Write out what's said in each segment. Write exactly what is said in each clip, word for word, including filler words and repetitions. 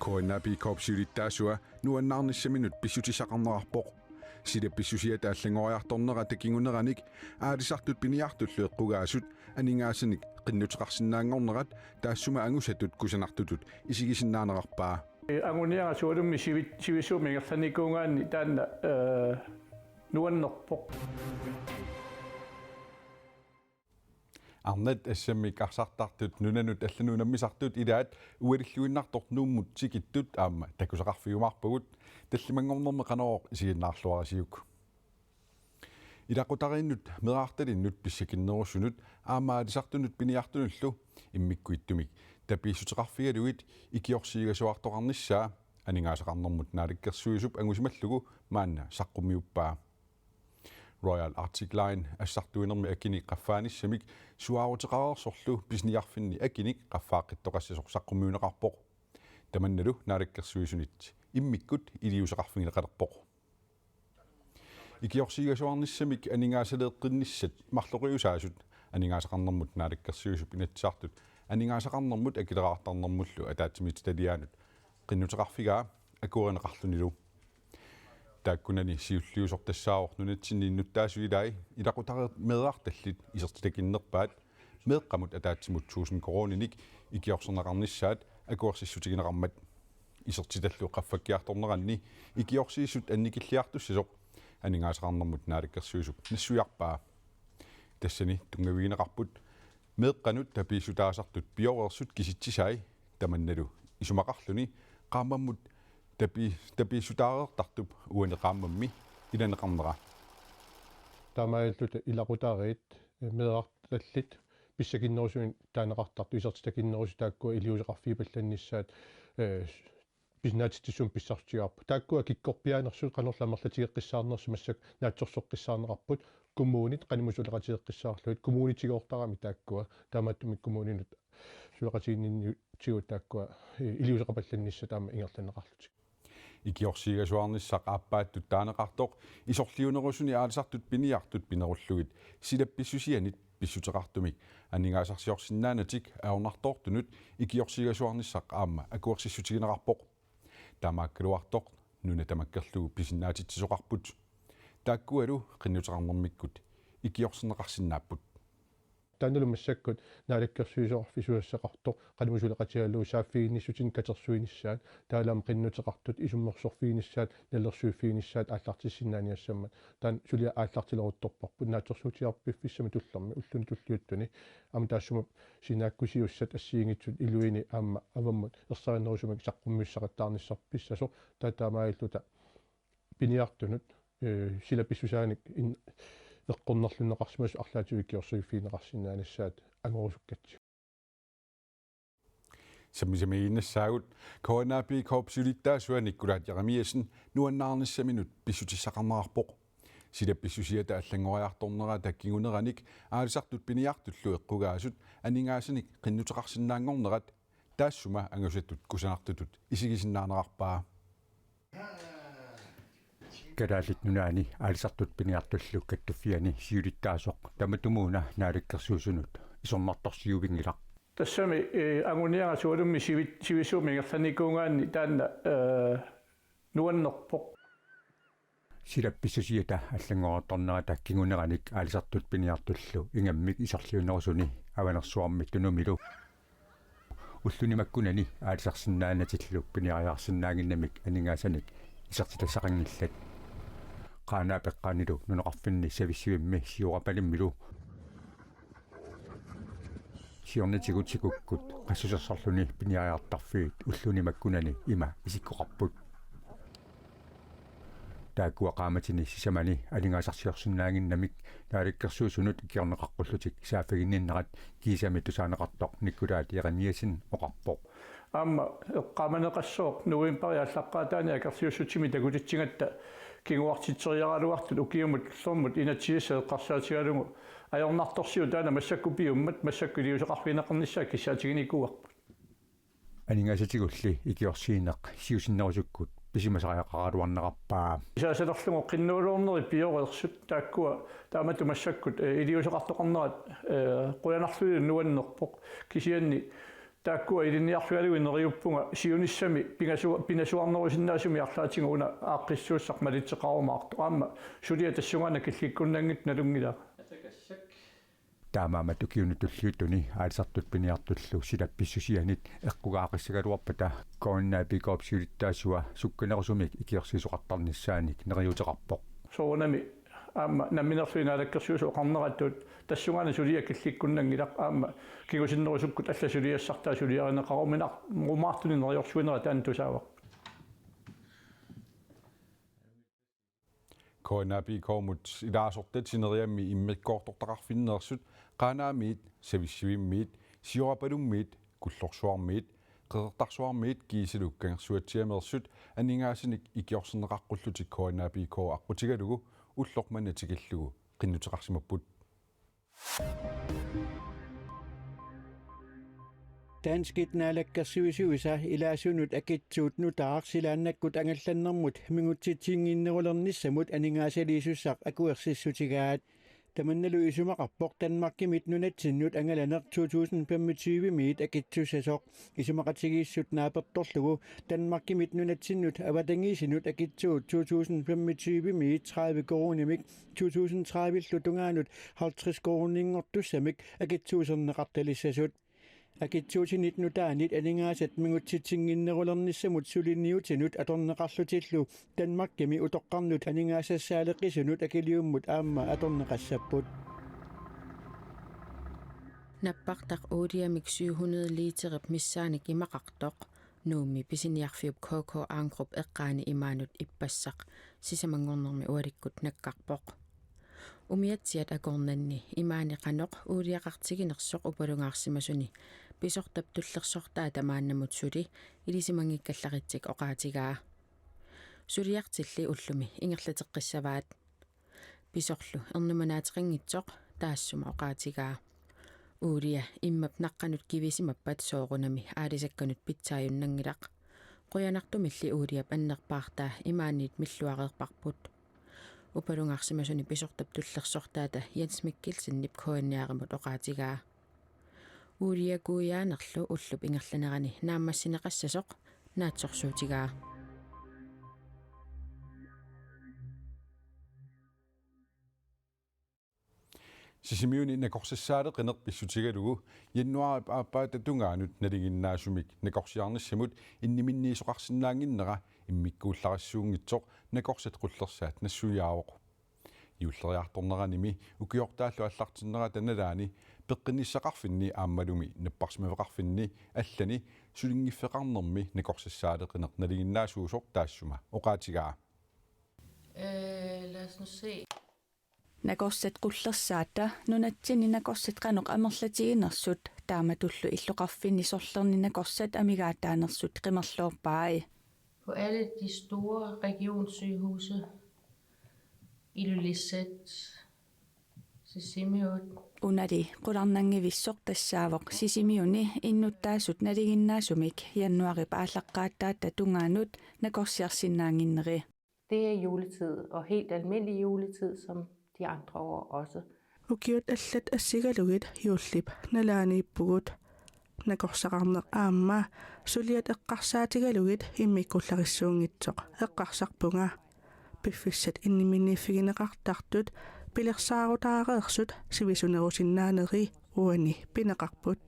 K N A P K-p siulittaasua nuannaarnissaminut pissutissaqarnerarpoq. Silap pissusiata allanngoriartornera takinguneranik aalisartut piniartullu eqqugaasut aningaasanik qinnuteqarsinnaanngornerat taassuma angusatut kusanartutut isigisinnaanerarpaa. Anguniagara sualummik sivit-, sivisuumik ingerlannikuugaanni taanna, eh, nuannerpoq. Arnat assammik arsartartut nunanut allanut unammisartut ilaat ualilluinnartoq Nuummut tikittut aamma takusaqarfigiumaarpagut, tallimanngornermi Qanorooq isiginnaarluarisiuk. Ilaqutariinnut meerartalinnut pissakinnerusunut aamma aalisartunut piniartunullu immikkut ittumik tapiissuteqarfigalugit ikiorsiigasuartoqarnissaa aningaasaqarnermut naalakkersuisup angusimallugu maanna saqqummiuppaa. Royal Arctic Line assartuinermi akinik qaffaanissamik suaaruteqareersorlu pisiniarfinni akinik qaffaaqqittoqassasoq saqqummiunneqarpoq. Tamannalu naalakkersuisunit immikkut iliuuseqarfigineqalerpoq. Ikiorsiigasuarnissamik aningaasaleeqqinnissat marloqiusaasut aningaasaqarnermut naalakkersuisup Inatsisartut aningaasaqarnermut akileraartarnermullu ataatsimiititaliaanut qinnuteqarfigaa akuerineqarlunilu. Taakkunani siulliusoq tassaavoq nunatsinni innuttaasut ilai ilaqutariit meerartallit isertitakinnerpaat meeqqamut ataatsimut tusind koruuninik ikiorserneqarnissaat akuersissutigineqarmat. Isertitallu qaffakkiartorneranni ikiorsiissut annikilliartussasoq aningaasaqarnermut naalakkersuisup nassuiarpaa. Tassani tunngavigineqarput meeqqanut tapiissutaasartut pioreersut kisitsisai tamannalu isumaqarluni qaammammut tapi-, tapiissutaareertartup uani qaammammi ilaneqarnera. Taamaalilluta ilaqutariit, eh, meerartallit pissakinnerusumik taaneqartartut isertitakinnerusut taakkua iliuuseqarfigipallannissaat, eh, pisinnaatitsissummik pissarsutigaarput. Taakkua kikkorpiaanersut qanorlu amerlatigeqqissaarnersut massakkut naatsorsoqqissaarneqarput, kommunit qanimut suleqatigeqqissaarlugit, kommunit tigoortaramik taakkua, taamaattumik kommuninut suleqatiginninniutigut taakkua, eh, iliuuseqapallannissat aamma ingerlanneqarlutik. Ikiorsiigasuarnissaq aappaattut taaneqartoq isorliunerusuni aalisartut piniartut pinerullugit silap pissusianit pissuteqartumik aningaasarsiorsinnaanatik ajornartoortunut ikiorsiigasuarnissaq aamma akuersissutigineqarpoq. Taamaakkaluartoq nuna tamakkerlugu pisinnaatitsisoqarput. Taakkualu qinnuteqarnermikkut ikiorserneqarsinnaapput. Taannalu massakkut naalakkersuisoqarfik susassaqartoq qanimut suleqatigalugu saaffiginnissutinik katersuinissaat, taavalu aamma qinnuteqartut isummersorfiginissaat, nalilersuiffiginissaat aallartissinnaaniassammat. Taanna suliaq aallartileruttorparput naatsorsuutigaarput piffissami tullermi ulluni tulliuttuni. Aamma taassuma sinaakkusiussat assigiinngitsut iluini aamma avammut ersarinnerusumik saqqummiussaqattaarnissarput pissasoq, taava taamaalilluta piniartunut, eh, silap pissusaanik in-, eqqornerlunneqarsimasut arlaatigut ikiorsiiffigineqarsinnaanissaat angorusukkatsigu. Sammisamiiginnassaagut. K N A P K-p siulittaasua Nikkulaat Jeremiassen nuannaarnissaminut pissutissaqarnerarpoq. Silap pissusiata allanngoriartornerata kinguneranik aalisartut piniartullu eqqugaasut aningaasanik qinnuteqarsinnaanngornerat taassuma angusatut kusanartutut isigisinnaanerarpaa. Kalaallit Nunaanni aalisartut piniartullu kattuffianni siulittaasoq tamatumuuna naalakkersuisunut isornartorsiuinngilaq. Tassami, eh, anguniagara sualummik sivit-, sivisuumik ingerlannikuugaanni taanna, eh, nuannerpoq. Silap pissusiata allanngoriartornerata kinguneranik aalisartut piniartullu ingammik isorliunerusuni Avanersuarmi Tunumilu ulluni makkunani aalisarsinnaanatillu piniariarsinnaannginnamik aningaasanik isertitassaqanngillat. Qaanaap eqqaanilu nunaqarfinni Savissivimmi Siorapalimmilu siornatigut sikukkut qassusersorluni piniariartarfiit ulluni makkunani ima isikkoqarput. Taakkua qaammatini sisamani aningaasarsiorsinnaannginnamik naalakkersuisunut ikiorneqaqqullutik saaffiginninnerat kiisami tusaaneqartoq Nikkulaat Jeremiassen oqarpoq. Aamma eqqaamaneqassaaq novembarip aallaqqaataani akerliussutsimik takutitsigatta kinguartitseriaraluartut ukiumut tullermut inatsisissaq eqqarsaatigalugu ajornartorsiut taanna massakkut piummat massakkut iliuuseqarfigineqarnissaat kissaatiginikuuarput. Aningaasatigulli ikiorsiineq siusinnerusukkut pisimasariaqaraluarnerarpaa. Isaasalerlugu qinnuiluornerit pioreersut taakkua taamatut massakkut, eh, iliuuseqartoqarnerat, eh, qujanarlunilu nuannerpoq, kisianni Taakkua ilinniarfigalugit neriuppunga siunissami pingasu-, pinasuarnerusinnaasumik arlaatigut una aaqqissuussaq malitseqarumaartoq. Aamma suliaq tassungaannaq killikkunnanngitsoq nalunngilara. Taamaammat ukiuni tulliuttuni aalisartut piniartullu silap pissusianit eqqugaaqissagaluarpata K N A P K-p siulittaasua sukkanerusumik ikiorsiisoqartarnissaanik neriuuteqarpoq. Soorunami aamma Namminerluni Naalakkersuisut oqarneratut tassungaannaq suliaq killikkunnanngilaq, aamma kingusinnerusukkut allat suliassartaat suliarineqaruminaar-, -rumaartunik neriorsuinera taanna tusaavara. K N A P K-mut ilaasortat sineriammi immikkoortortaqarfinneersut Qaanaamiit, Savissivimmiit, Siorapalummiit, Kullorsuarmiit, Qeqertarsuarmiit kiisalu Kangersuatsiameersut aningaasanik ikiorserneqaqqullutik K N A P K aqqutigalugu ulloq manna tikillugu qinnuteqarsimapput. Danskit naalakkersuisuisa ilaasunut akitsuut nutaaq silaannakkut angallannermut mingutsitsinnginnerulernissamut aningaasaliisussaq akuersissutigaat. Tamannalu isumaqarpoq Danmarkimit nunatsinnut angalaneq to tusind femogtyve-miit akitsussasoq. Isumaqatigiissut naapertorlugu Danmarkimit nunatsinnut avatangiisinut akitsuut to tusind femogtyve-miit tredive koruunimik to tusind tredive-llu tungaanut halvtreds koruuninngortussamik akitsuuserneqartalissasut. Akitsuutinit nutaanit aningaasat mingutsitsinnginnerulernissamut suliniutinut atorneqarlutillu Danmarkimi utoqqarnut aningaasassaaleqisunut akiliummut aamma atorneqassapput. Nappartaq uuliamik syv hundrede literip missaannik imaqartoq Nuummi pisiniarfiup K K Aangrup eqqaani imaanut ippassaq sisamanngornermi ualikkut nakkarpoq. Umiatsiat akornanni imaani qanoq uuliaqartiginersoq upalungaarsimasuni pisortap tullersortaata maannamut suli ilisimanngikkallaritsik oqaatigaa. Suliartilli ullumi ingerlateqqissavaat. Pisorlu ernumanaateqanngitsoq taassuma oqaatigaa. Uulia immap naqqanut kivisimappat soorunami aalisakkanut pitsaajunnanngilaq. Qujanartumilli uuliap annerpaartaa imaaniit milluareerparput. Upalungaarsimasuni pisortap tullersortaata Jens Mikkelsenip K N R-imut oqaatigaa. Uuliakuujaanerlu ullup ingerlanerani naammassineqassasoq naatsorsuutigaa. Sisimiuni nakorsassaaleqineq pissutigalugu januaarip aappaata tungaanut nalinginnaasumik nakorsiarnissamut inniminniisoqarsinnaannginnera immikkuullarissuunngitsoq Nakorsat Qullersaat nassuiaavoq. Juulleriartorneranimi ukiortaallu aallartinnerata nalaani peqqinnissaqarfinni aammalumi napparsimmaveqarfinni allani sulinngiffeqarnermi nakorsassaaleqineq nalinginnaasuusoq taassuma oqaatigaa. Øh, lad os nu se. Nakorsat Qullersaata nunatsinni nakorsat qanoq amerlatiginersut taamatullu illoqarfinni sorlerni nakorsat amigaataanersut qimerloorpai. På alle de store regionssygehuse, Ilulissat, Sisimiut. Unali qularnanngivissoq tassaavoq Sisimiuni innuttaasut nalinginnaasumik januaarip aallaqqaataata tungaanut nakorsiarsinnaannginneri. Det er juletid, og helt almindelig juletid, som de andre år også. Ukiut allat assigalugit juullip nalaaniippugut. Nakorsaqarneq aamma suliat eqqarsaatigalugit immikkuullarissuunngitsoq eqqarsarpunga. Piffissat inniminniiffigineqartartut pilersaarutaareersut sivisunerusinnaaneri uani pineqarput.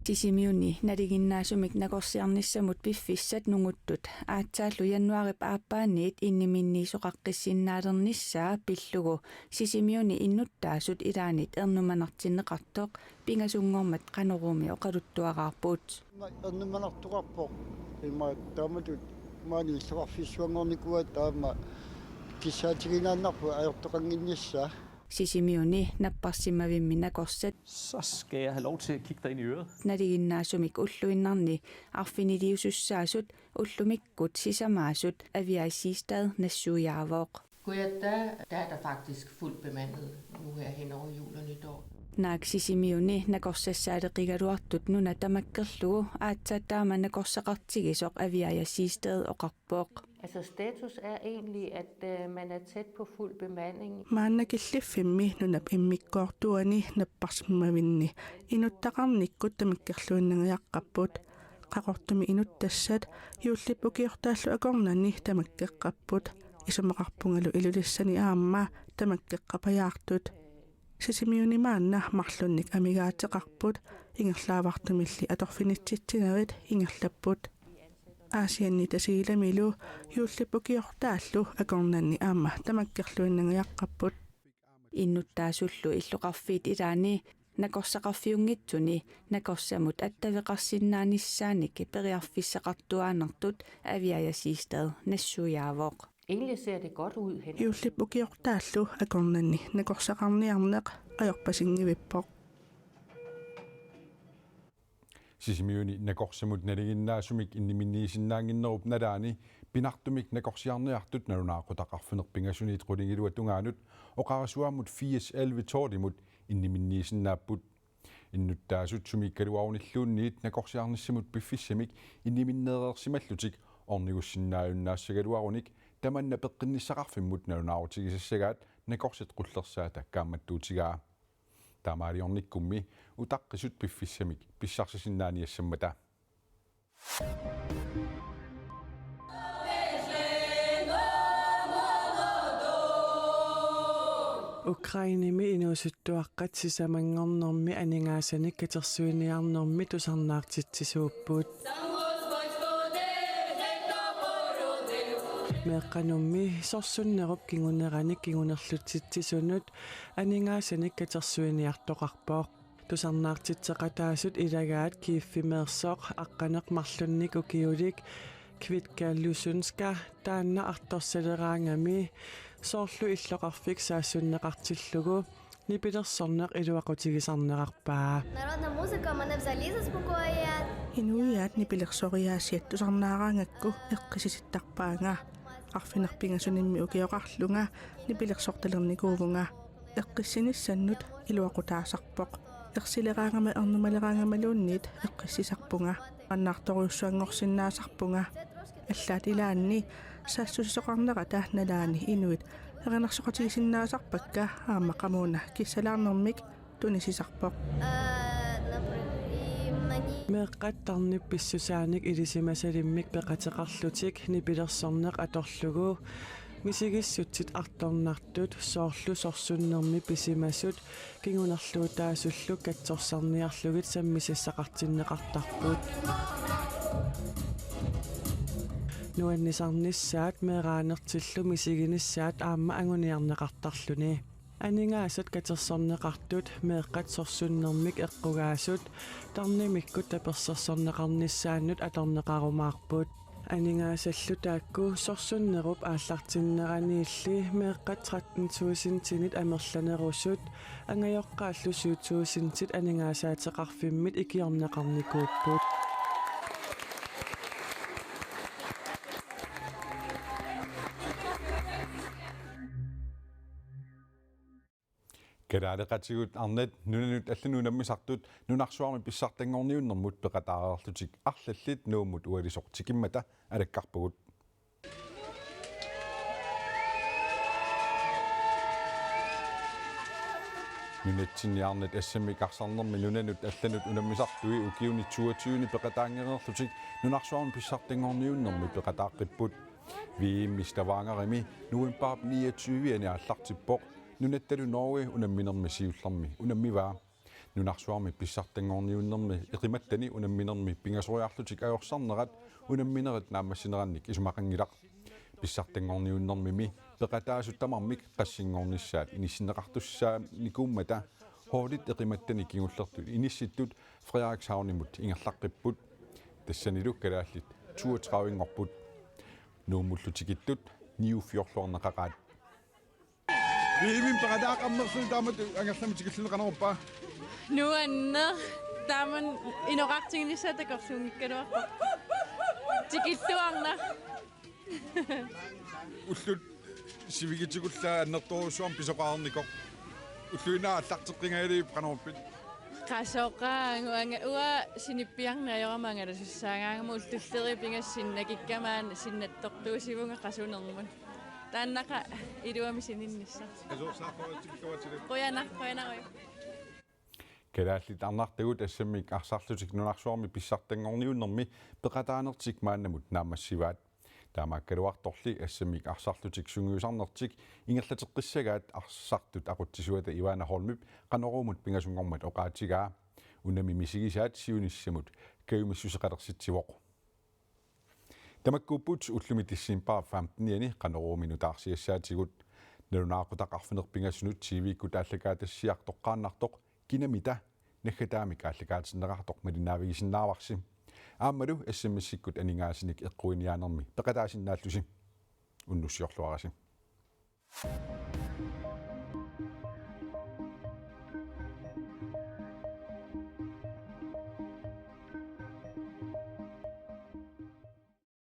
Sisimiuni nalinginnaasumik nakorsiarnissamut piffissat nunguttut aatsaallu januaarip aappaaniit inniminniisoqaqqissinnaalernissaa pillugu Sisimiuni innuttaasut ilaannit ernumanartinneqartoq pingasunngormat Qanoroomi oqaluttuaraarput. Ernumanartoqarpoq ima taamatut maani illoqarfissuanngornikuugatta aamma kissaatiginaannarpoq ajortoqannginnissaa. Sisimiuni napparsimmavimmi nakorsat. Så skal jeg have lov til at kigge dig ind i øret. Nalinginnaasumik ulluinnarni arfiniliusussaasut ullumikkut sisamaasut Aviaja Siegstad nassuiaavoq. Kujataani, der er der faktisk fuldt bemandet nu her hen over jul og nytår. Naak Sisimiuni nakorsassaaleqigaluartut nuna tamakkerlugu aatsaat taama nakorsaqartigisoq Aviaja Siegstad oqarpoq. Så status er egentlig, at øh, man er tæt på fuld bemanding. Maanna killiffimmi nunap immikkoortuani napparsimmavinni inuttaqarnikkut tamakkerluinnangajaqqapput. Qaqortumi inuttassat juullip ukiortaallu akornanni tamakkeqqapput. Isumaqarpungalu Ilulissani aamma tamakkeqqapajaartut. Sisimiuni maanna marlunnik amigaateqarput, ingerlaavartumilli atorfinitsitsinerit ingerlapput. Aasianni Tasiilamilu juullip ukiortaallu akornanni aamma tamakkerluinnangajaqqapput. Innuttaasullu illoqarfiit ilaanni nakorsaqarfiunngitsuni nakorsamut attaveqarsinnaanissaanik periarfissaqartuaannartut Aviaja Siegstad nassuiaavoq. Egentlig ser det godt ud, Henrik. Juullip ukiortaallu akornanni nakorsaqarniarneq ajorpasinngivippoq. Sisimiuni nakorsamut nalinginnaasumik inniminniisinnaannginnerup nalaani pinartumik nakorsiarniartut nalunaaqutaq arfineq-pingasuniit qulingiluat tungaanut oqarasuaammut firs elleve tolvimut inniminniisinnaapput. Innuttaasut sumiikkaluarunilluunniit nakorsiarnissamut piffissamik inniminneereersimallutik ornigussinnaajunnaassagaluarunik tamanna peqqinnissaqarfimmut nalunaarutigisassagaat nakorsit qullersaata kaammattuutigaa. Taamaaliornikkummi utaqqisut piffissamik pissarsisinnaaniassammata. Ukrainemi inuusuttuaqqat sisamanngornermi aningaasanik katersuiniarnermi tusarnaartitsisuupput. Meeqqanummi sorsunnerup kinguneranik kingunerlutsitsisunut aningaasanik katersuiniartoqarpoq. Tusarnaartitseqataasut ilagaat Kyivimeersoq aqqaneq-marlunnik ukiulik Kvitka Lysenska taanna artorsaleraangami soorlu illoqarfik saassunneqartillugu nipilersorneq iluaqutigisarnerarpaa. Народна музика мене взагалі заспокоює. Inuiaat nipilersoriaasiat tusarnaaraangakku eqqissisittarpaanga. Arfineq-pingasunimmi ukioqarlunga nipilersortalernikuuvunga. Eqqissinissannut iluaqutaasarpoq. Ersileraangama ernumaleraangamaluunniit eqqissisarpunga. Annaartorujussuanngorsinnaasarpunga. Allaat ilaanni saassussisoqarnerata nalaani inuit erinarsoqatigisinnaasarpakka aamma qamuuna kissalaarnermik tunisisarpoq. Meeqqat tarnip pissusaanik ilisimasalimmik peqateqarlutik nipilersorneq atorlugu misigissutsit artornartut soorlu sorsunnermi pisimasut kingunerluutaasullu katsorsarniarlugit sammisassaqartinneqartarput. Nuannisarnissaat meeraanertillu misiginissaat aamma anguniarneqartarluni. Aningaasat katersorneqartut meeqqat sorsunnermik eqqugaasut tarnimikkut tapersersorneqarnissaannut atorneqarumaarput. Aningaasallu taakku sorsunnerup aallartinneraniilli meeqqat tretten tusindinit amerlanerusut angajoqqaallu syv tusindit aningaasaateqarfimmit ikiorneqarnikuupput. Kalaaleqatigut arnat nunanut allanut unammisartut nunarsuarmi pissartanngorniunnermut peqataareerlutik arlallit Nuummut ualisoq tikimmata alakkarpagut. Nunatsinni arnat assammik arsarnermi nunanut allanut unammisartui ukiuni toogtyveni peqataanngereerlutik nunarsuarmi pissartanngorniunnermi peqataaqqipput. V M i Stavangerimi novembarip niogtyve-ani aallartippoq. Nunattalu Norge unamminermi siullermi unammivaa. Nunarsuarmi pissartanngorniunnermi eqimattani unamminermi pingasoriarlutik ajorsarnerat unamminerit naammassinerannik isumaqanngilaq. Pissartanngorniunnermimi peqataasut tamarmik qassinngornissaat inissinneqartussaanikuummata holdit eqimattani kingullertut inissittut Frederikshavnimut ingerlaqqipput. Tassanilu kalaallit toogtredivenngorput. Nuummullu tikittut niuffiorluarneqaqaat. V M-imi peqataaqarnersunut taamatut angerlamut tikillugu qanorpaa? Nuanneq, taama inoqartiginissaa takorluunngikkaluarpoq. Tikilluarnaq. Ullut sivikitsukullaat annertoorujussuarmik pisoqarnikoq. Ulluinnarni aallarteqqingajalerpit qanorpiaq? Qasooqaanga uanga, uanga sinippiarneq ajorama angalasussaagaangama, ullut tulleriit pingasut sinnakkama sinnattortuusivunga qasunermut. Taannaqa iluamik sininnissaq. Qasuersaartoritsikkavatsilak. Qujanaq, qujanaq. Kalaallit arnartagut S M-ip arsarlutik nunarsuarmi pissartanngorniunnermi peqataanertik maannamut naammassivaat. Taamaakkaluartorli S M-ip arsarlutik sungiusarnertik ingerlateqqissagaat arsartut aqutsisuata Ivana Holmip Qanoruumut pingasunngormat oqaatigaa. Unami misigisaat siunissamut kajumissuseqalersitsivoq. Tamakkuupput ullumi decembarip femtenianni Qanoruumi nutaarsiassaatigut. Nalunaaqutaq arfineq-pingasunut T V-kkut aallakaatitassiaq toqqaannartoq Kinamita naggataamik aallakaatinneqartoq malinnaavigisinnaavarsi. Aammalu S M S-ikkut aningaasinik eqquiniaanermi peqataasinnaallusi. Unnussiorluarisi.